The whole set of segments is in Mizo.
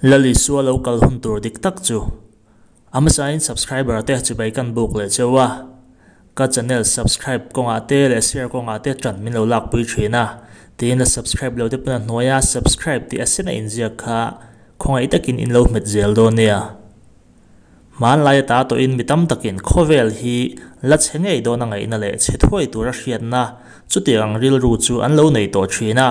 Lal Isua lo kal hun tur dik tak chu a hmasain subscriber te chibai kan buk leh cheu a, ka channel subscribe kawngah te leh share kawngah te ṭan min lo lakpui ṭhin a, tiin la subscribe lo te pawn a hnuaia subscribe tih a sen a inziak kha khawngaih takin in lo hmet zel dawn nia. Hmanlai ata tawhin mi tam takin khawvel hi la chhe ngei dawn a ngaihna leh chhe thuai tura hriatna chutiang ang rilru chu an lo nei tawh thin a.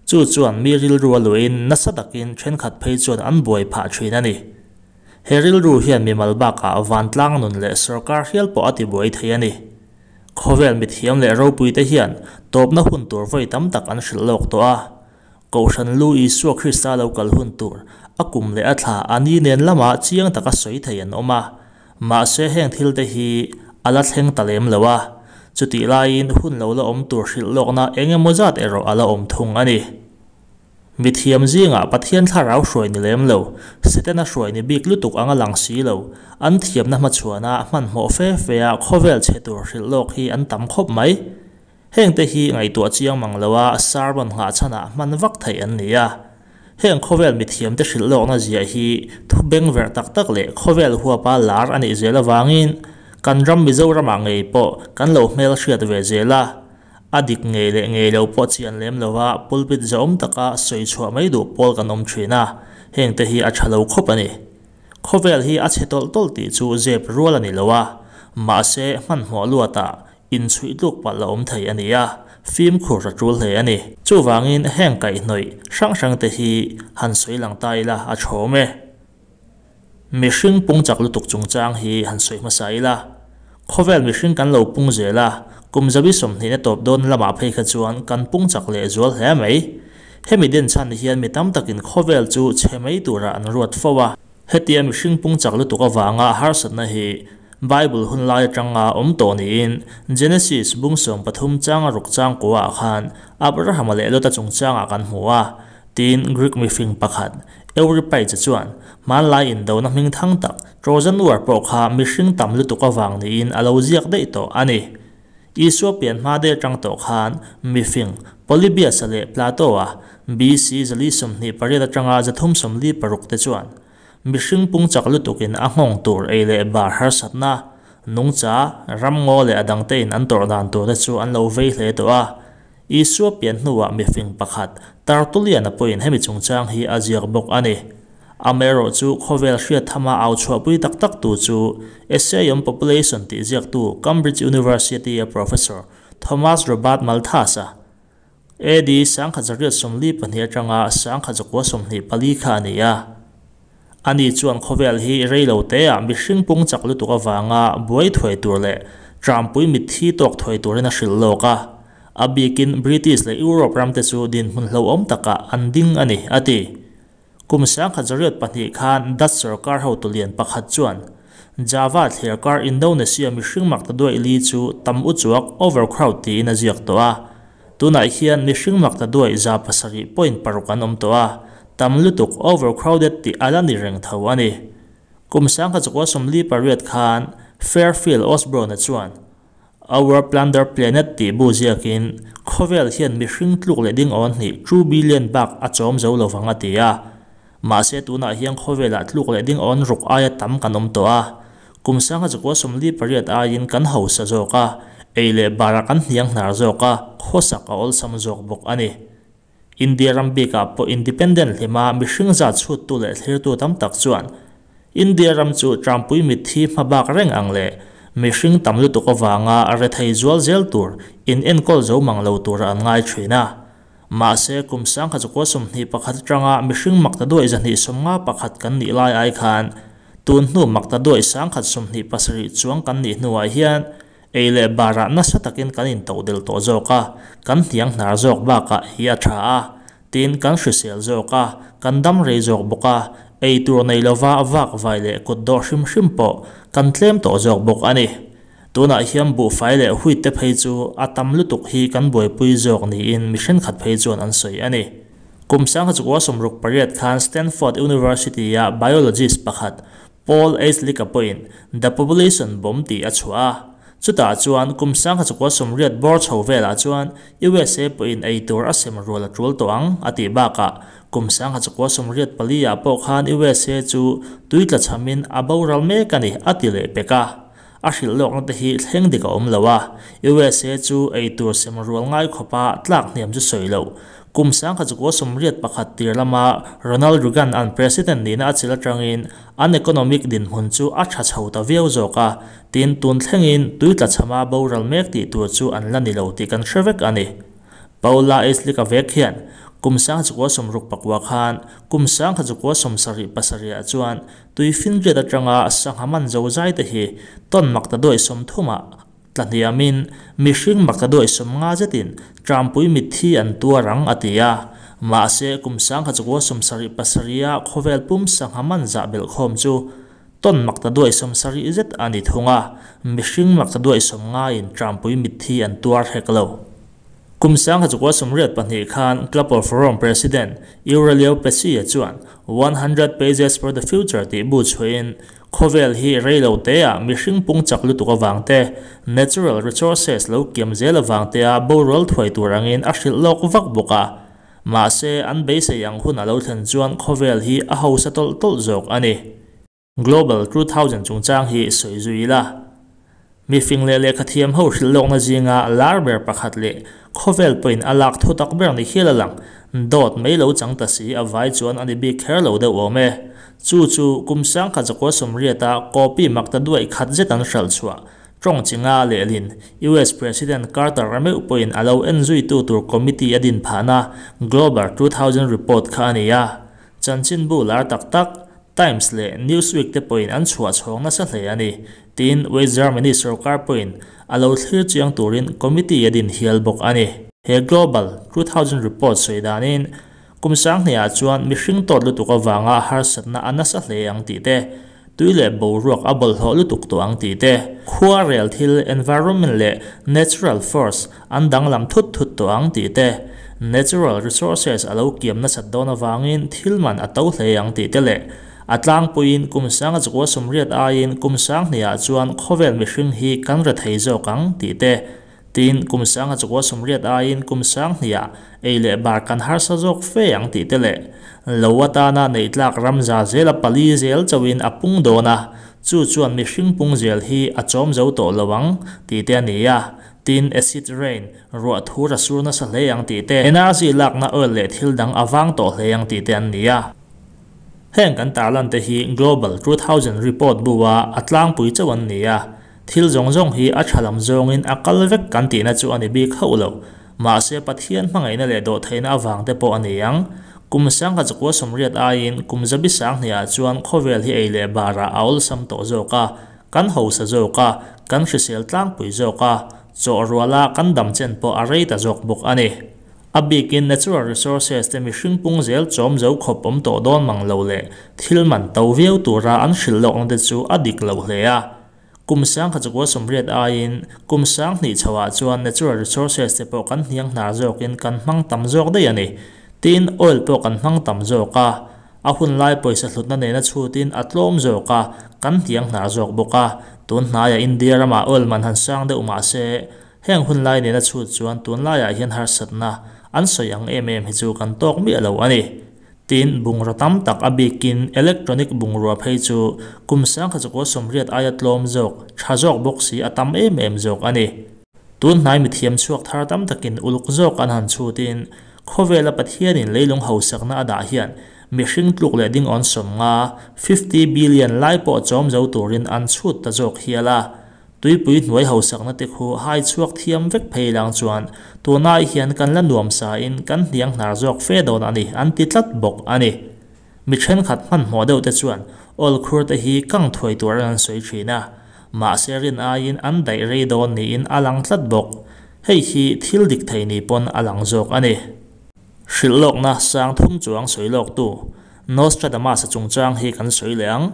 Chu chuan mi rilru a luahin nasa takin thenkhat phei chuan an buai phah thin a ni. He rilru hian mimal bakah vantlang nun leh sorkar hial pawh a ti buai thei a ni. Khawvel mithiam leh ropuite hian tawpna hun tur vawi tam tak an hrilh lawk tawh a. Kohhran lu Isua Krista lo kal hun tur a kum leh a thla a ni nen lamah chiang taka sawi thei an awm a, mahse heng thil te hi a la thleng ta lem lo a, chutih laiin hun lo la awm tur hrilh lawkna eng emaw zat erawh a la awm thung a ni. Mithiam zingah Pathian thlarau hruai ni lem lo, Setana hruai ni bik lutuk anga lang si lo, an thiamna hmachhuana hmanhmawh fe fe a khawvel chhe tur hrilh lawk hi an tam khawp mai. Hengte hi ngaihtuah chiang mang loa sermon nghah chhanah hman vak theih an ni a. Heng khawvel mithiamte hrilh lawkna ziah hi thu bengverh tak tak leh khawvel huapa lar a nih zel avangin kan ram Mizoramah ngei pawh kan lo hmelhriat ve zel a. A dik ngei leh ngei lo pawh chian lem lova pulpit zahawm taka sawi chhuah mai duh pawl kan awm thin a, hengte hi a tha lo khawp a ni. Khawvel hi a chhe tawlh tawlh tih chu zep rual a ni lo a, mahse hmanhmawh luatah Inchhuih tluk palh a awm thei a ni a, fimkhur a tul hle a ni. Chuvangin heng kaihhnawih hrang hrangte hi han sawi lang ta ila a thawm e. Mihring pung chak lutuk chungchang hi han sawi hmasa ila, khawvel mihring kan lo pung zel a, kum zabi sawmhnihna tawp dawn lamah phei kha chuan kan pung chak leh zual hle mai. Hemi den chhan hian mi tam takin khawvel chu chhe mai turah an ruat fo a. Hetia mihring pung chak lutuk avanga harsatna hi Bible hun lai atanga awm tawh niin Genesis bung 13 changa ruk chang kuaah khan Abrahama leh Lota chungchangah kan hmu a, tiin Greek mifing pakhat Euripides chuan hmanlai indona hming thang tak Trojan War pawh kha mihring tam lutuk avang niin a lo ziak daih tawh a ni. Isua pian hma deuh atang tawh khan mifing Polybius-a leh Plato-a BC 428 atanga 346 te chuan mihring pung chak lutukin a nghawng tur ei leh bar harsatna, nungcha, ramngaw leh a dangtein an tawrh dan turte chu an lo vei hle tawh a. Isua pian hnuah mifing pakhat Tertullian-a pawhin hemi chungchang hi a ziak bawk a ni. Amaherawhchu khawvel hriat thama au chhuahpui tak tak tu chu Essay on Population tih ziaktu Cambridge University-a Professor Thomas Robert Malthus-a AD 1842 atanga 1924 kha a ni a. Ani chuan khawvel hi rei lo teah mihring pung chak lutuk avanga buai thuai tur leh trampui mitthi tawk thuai turin a hrilh lawk a. A bikin British leh Europe ramte chu dinhmun hlauhawm takah an ding a ni, a ti. Kum 1902 khan Dutch sorkar hotu lian pakhat chuan Java thliarkar Indonesia mihring mak ta duaih li chu tam uchuak, overcrowd, tiin a ziak tawh a. Tunah hian mihring mak ta duaih 7.6 an awm tawh a, tam lutuk, overcrowded, tih a la ni reng tho a ni. Kum 1948 khan Fairfield Osborne-a chuan Our Plunder Planet tih bu ziakin khawvel hian mihring tluk leh ding awn hnih two billion bak a chawm zo lo vang a ti a. Mahse tunah hian khawvelah tluk leh ding awn ruk aia tam kan awm tawh a. Kum 1948 aiin kan hausa zawk a, ei leh barah kan hniang hnar zawk a, khawsak a awlsam zawk bawk a ni. India ram bikah pawh independent hlima mihring zat chhuttu leh thlirtu tam tak chuan India ram chu Trumpui mitthi hmabak reng ang leh mihring tam lutuk avanga rethei zual zel tur in enkawl zo mang lo tura an ngai thin a. Mahse kum 1921 atanga mihring mak ta duaih 251 kan nih lai ai khan tun hnu mak ta duaih 127 chuang kan nih hnuah hian Ei leh barah nasa takin kan intoh del tawh zawk a, kan hniang hnar zawk bakah hi a tha a, tin kan hrisel zawk a, kan dam rei zawk bawk a, ei tur nei lova vak vai leh kut dawh hrim hrim pawh kan tlem tawh zawk bawk a ni. Tunah hian buhfai leh wheat te phei chu a tam lutuk hi kan buaipui zawk niin mi thenkhat phei chuan an sawi a ni. Kum 1968 khan Stanford University-a biologist pakhat Paul Ehrlich-a pawhin The Population Bomb tih a chhuah a. Chutah chuan kum 1980 bawr chho velah chuan USA pawhin ei tur a sem rual a tul tawh ang a tih bakah kum 1984 ah pawh khan USA chu tui tla chhamin a boral mek a ni a ti leh pek a. A hrilh lawkna te hi thleng dik a awm lo a, USA chu ei tur sem rual ngai khawpa tlak hniam chu sawi loh. Kum 1981 tir lama Ronald Reagan an president nihna a chilh atangin an economic dinhmun chu a tha chho ta viau zawk a, tin tun thlengin tui tla chhama boral mek tih tur chu an la ni lo tih kan hre vek a ni. Paula Eslika vek hian kum 1969 khan kum 1977 ah chuan tui finriat atanga sangha man zo zai te hi ton mak ta duai 30 ah tlahniamin mihring mak ta duai 50 zetin trampui mitthi an tuarang a ti a. Mahse kum 1977 ah khawvel pum sangha man zah belh khawm chu ton mak ta duai 70 zet a ni thung a, mihring mak ta duai 50 in trampui mitthi an tuar hek lo. Kum 1982 khan Club of Rome President Aurelio Peccei chuan 100 Pages for the Future tih bu chhuahin khawvel hi reilo te ah mihring pung chak lutuk awang te natural resources lo kiam zel awang te a boral thuai tur angin a hrilh lawk vak bawk a. Mahse an beisei ang hun a lo thlen chuan khawvel hi a hausa tawlh tawlh zawk a ni. Global 2000 chungchang hi sawi zui la. Mi fing leh lehkha thiam ho hrilh lawkna zinga lar ber pakhat leh khawvel pawhin a lak thu tak ber ni hial a lang dawt mai lo chang ta si a vai chuan a ni bik kher lo deuh awm e. Chu chu kum 1980 a copy mak ta duai khat zet an hralh chhuah tawng chinga lehlin US President Carter rameuh pawhin a lo en zui tu tur committee a din phahna Global 2000 report kha a ni a. Chanchin bu lar tak tak Times leh Newsweek te pawhin an chhuah chhawng nasa hle a ni. Tin West Germany sarkar pawhin a lo thlir chiang turin committee a din hial bawk a ni. He Global 2000 report sawi danin kum 2000 ah chuan mihring tawt lutuk awanga harsatna a nasa hle ang tih te, tui leh boruak a bawlhhlawh lutuk tawh ang tih te, khua rel thil environment leh natural force an danglam thut thut tawh ang tih te, natural resources a lo kiam nasat dawn awangin thil man a to hle ang tih te leh a tlangpuiin kum 1980 aiin kum 2000 ah chuan khawvel mihring hi kan ra thei zawk ang tih te, tin kum 1980 aiin kum 2000 ah ei leh bar kan harsa zawk fe ang tih te leh lo atana nei tlak ramza zel a pali zel chawin a pung dawn a, chu chuan mihring pung zel hi a chawm zo tawh lo ang tih te a ni a. Tin acid rain ruah thur a sur nasa hle ang tih te, energy lakna oil leh thil dang awang tawh hle ang tih te an ni a. Heng kan tarlan te hi Global 2000 report buwa a tlangpui chauh an ni a. Thil zawng zawng hi a thalam zawngin a kal vek kan tihna chu a ni bik hauh lo. Mahse Pathian hmangaihna leh dawhtheihna awang te pawh a ni ang. Kum 1980 aiin kum 2000 ah chuan khawvel hi ei leh barah a awlsam tawh zawk a, kan hausa zawk a, kan hrisel tlangpui zawk a, chaw ruala kan dam chen pawh a rei ta zawk bawk a ni. A bikin natural resources te mihring pung zel chawm zo khawp awm tawh dawn mang lo leh thil man to viau tura an hrilh lawkna te chu a dik lo hle a. Kum 1980 aiin kum 2000 chhoah chuan natural resources te pawh kan hniang hnar zawkin kan hmang tam zawk daih a ni. Tin oil pawh kan hmang tam zawk a, a hun lai pawisa hlutna nena chhutin a tlawm zawk a, kan hniang hnar zawk bawk a. Tun hnaia India rama oil man han sang deuh mahse heng hun lai nena chhut chuan tun laiah hian harsatna an sawi ang em em hi chu kan tawk miah lo a ni. Tin bungraw tam tak a bikin electronic bungrua phei chu kum 1980 aia tlawm zawk tha zawk bawk si a tam em em zawk a ni. Tun hnai mithiam chhuak thar tam takin uluk zawk an han chhutin khawvela Pathianin leilung hausakna a dah hian mihring tluk leh ding awn 50 50 billion lai pawh chawm zo turin an chhut ta zawk hial a. Tuipui hnuai hausakna te khu hai chhuak thiam vek phei lang chuan tunai hian kan la nuam sa in kan hniang hnar zawk fe dawn a ni an ti tlat bawk a ni. Mi thenkhat hman hmawh deuh te chuan oil khur te hi kang thuai tur an sawi thin a, mahse rin aiin an daih rei dawn niin a lang tlat bawk. Hei hi thil dik thei ni pawn a lang zawk a ni. Hrilh lawkna 3000 chuang sawi lawk tu Nostradamus chungchang hi kan sawi leh ang.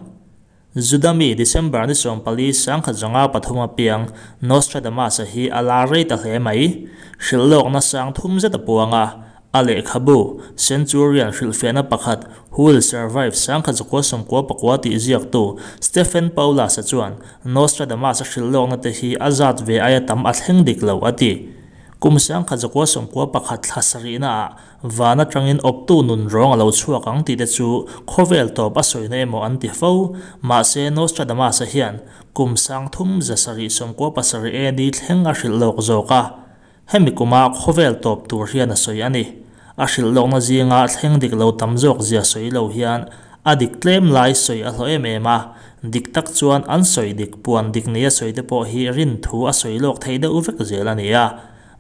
Judami December ni 14 1903 piang Nostradamus hi a la rei ta hle mai. Hrilh lawkna 3000 zet a puang a, A lehkhabu, Centurion hrilhfiahna pakhat, Who Will Survive 1999 tih ziaktu Stephen Paulus-a chuan Nostradamus-a hrilhlawkna te hi a zat ve aia tam a thleng dik lo a ti. Kum 1991 thla sarihnaah van atangin awptu nun rawng a lo chhuak ang tih te chu khawvel tawp a sawina emaw an ti fo. Mahse Nostradamus-a hian kum 3797 AD thleng a hrilhlawk zawk a. Hemi kuma khawvel tawp tur hian a sawi a ni. A hrilhlawkna zinga thleng dik lo tam zawk zia sawi lo hian a dik tlem lai sawi a hlawh em em a. Dik tak chuan an sawi dik puan dik nia sawi te pawh hi rin thu a sawi lawk thei deuh vek zel a ni a.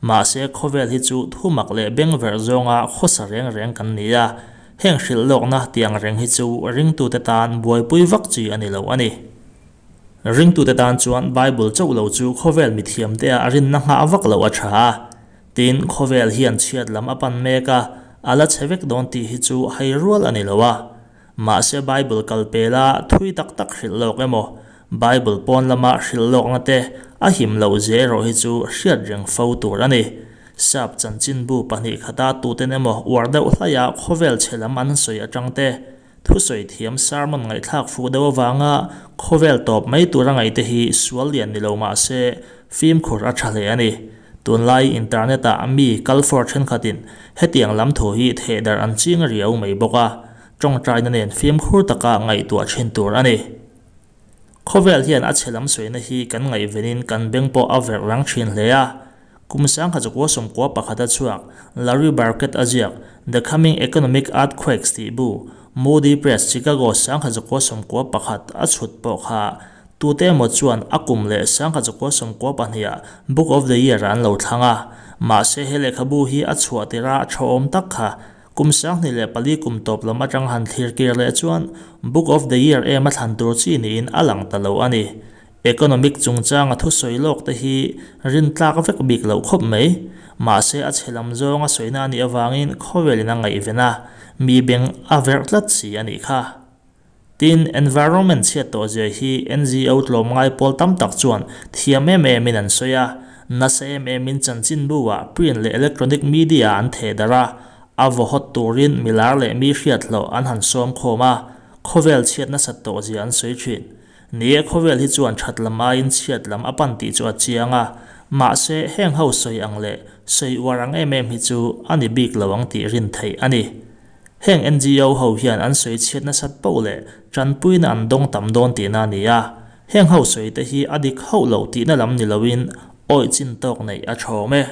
Mahse khawvel hi chu thumak leh bengverh zawnga khawsa reng reng kan ni a. Heng hrilhlawkna tiang reng hi chu ringtute tan buaipui vak chi a ni lo a ni. Ringtute tan chuan Bible chauh lo chu khawvel mithiam te ah rinna nghah vak loh a tha a. Tin, khawvel hian chhiat lam a pan mek a, a la chhe vek dawn tih hi chu hai rual a ni lo a. Mahse Bible kal pela thui tak tak hrilh lawk emaw, Bible pawn lama hrilh lawkna te a him loh zia erawh hi chu hriat reng fo tur a ni. Sap chanchinbu pahnih khata tuten emaw uar deuh hlaia khawvel chhe lam an sawi atang te, Thusawi thiam sermon ngaihthlak fuh deuh avanga khawvel tawp mai tura ngaihte hi sual lian ni lo mah se fimkhur a tha hle a ni. Tunlai internet ah mi kalfawr thenkhatin hetiang lam thu hi thehdarh an ching riau mai bawk a, tawngtaina nen fimkhur taka ngaihtuah thin tur a ni. Khawvel hian a chhe lam sawina hi kan ngaihvenin kan beng pawh a verh rang thin hle a. Kum 1991 a chhuak Larry Burkett a ziak The Coming Economic Earthquakes tih bu, Moody Press, Chicago 1991 a chhut pawh kha tute emaw chuan a kum leh 1992 ah Book of the Year ah an lo thlang a. Mahse he lehkhabu hi a chhuah tirh a thawhawm tak kha Kum 2004 kum tawp lam atang han thlir kir leh chuan Book of the Year em a thlan tur chi niin a lang ta lo a ni. Economic chungchanga thusawi lawk te hi rin tlak vek bik loh khawp mai. Mahse a chhe lam zawnga sawina a nih avangin khawvelin a ngaihven a, mi beng a verh tlat si a nih kha. Tin, environment chhiat tawh zia hi NGO tlawmngai pawl tam tak chuan thiam em emin an sawi a, nasa em emin chanchinbu ah print leh electronic media ah an theh darh a, a vaw hawt turin milar leh mi hriat hlawh an han sawm khawm a, khawvel chhiat nasat tawh zia an sawi thin. Ni e, khawvel hi chuan that lam aiin chhiat lam a pan tih chu a chiang a, mahse heng ho sawi ang leh sawi uar ang em em hi chu a ni bik lo ang tih rin theih a ni. Heng NGO ho hian an sawi chhiat nasat poh leh tanpuina an dawng tam dawn tihna a ni a, heng ho sawi te hi a dik hauh lo tihna lam ni loin awih chin tawk neih a thawm e.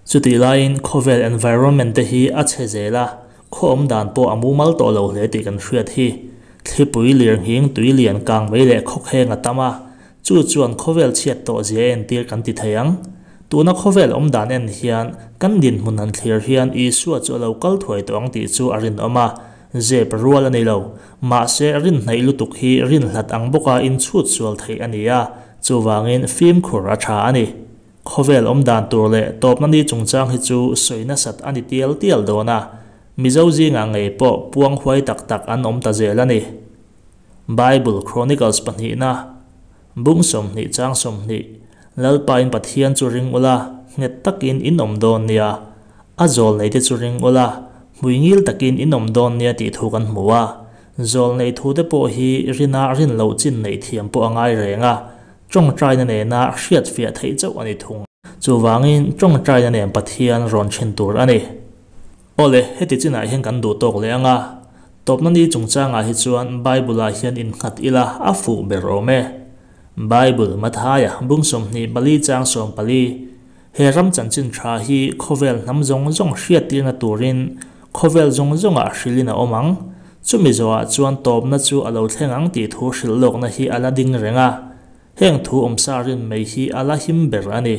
Chutih laiin khawvel environment te hi a chhe zel a, khaw awm dan pawh a mumal tawh lo hle tih kan hriat hi. Thlipui lirnghing tui lian kang mai leh khawkheng a tam a, Chu chuan khawvel chhiat tawh zia entir kan ti thei ang. Tuna khawvel awm dan en hian kan dinhmun han thlir hian Isua chu a lo kal thuai tawh ang tih chu a rinawm a, zep rual a ni lo. Mahse, rinhnaih lutuk hi rinhlat ang bawka inchhut sual theih a ni a, chuvangin fimkhur a tha a ni. Khawvel awm dan tur leh tawpna ni chungchang hi chu sawi nasat a ni tial tial dawn a, Mizo zingah ngei pawh puang huai tak tak an awm ta zel a ni. Bible Chronicles pahnihna, Bung 20 chang 20, Lalpain Pathian chu ring ula, nghet takin in awm dawn nia. A zawl neite chu ring ula, hmuingil takin in awm dawn nia tih thu kan hmu a. Zawl nei thute pawh hi rina rin loh chin neih thiam pawh a ngai reng a, tawngtaina nena hriatfiah theih chauh a ni thung. Chuvangin tawngtaina nen Pathian rawn thin tur a ni. Awle, heti chinah hian kan duh tawk leh ang a. Tawpna ni chungchangah hi chuan Bible-ah hian innghat ila a fuh ber awm e. Bible, Mathaia, bung 24 chang 14, He ram chanchin tha hi khawvel hnam zawng zawng hriattirna turin khawvel zawng zawngah hrilhin a awm ang. Chumi zawhah chuan tawpna chu a lo thleng ang tih thu hrilh lawkna hi a la ding reng a. Heng thu awmsa rin mai hi a la him ber a ni.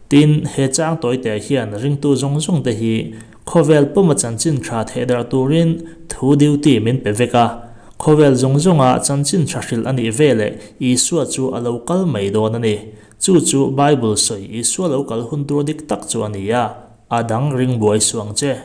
Tin, he chang tawite hian ringtu zawng zawng te hi khawvel puma chanchin tha thehdarh turin thu duty min pe vek a. Khawvel zawng zawnga chanchin tha hrilh a nih veleh Isua chu a lo kal mai dawn a ni. Chu chu Bible sawi Isua lo kal hun tur dik tak chu a ni a, a dang ring buai suang che.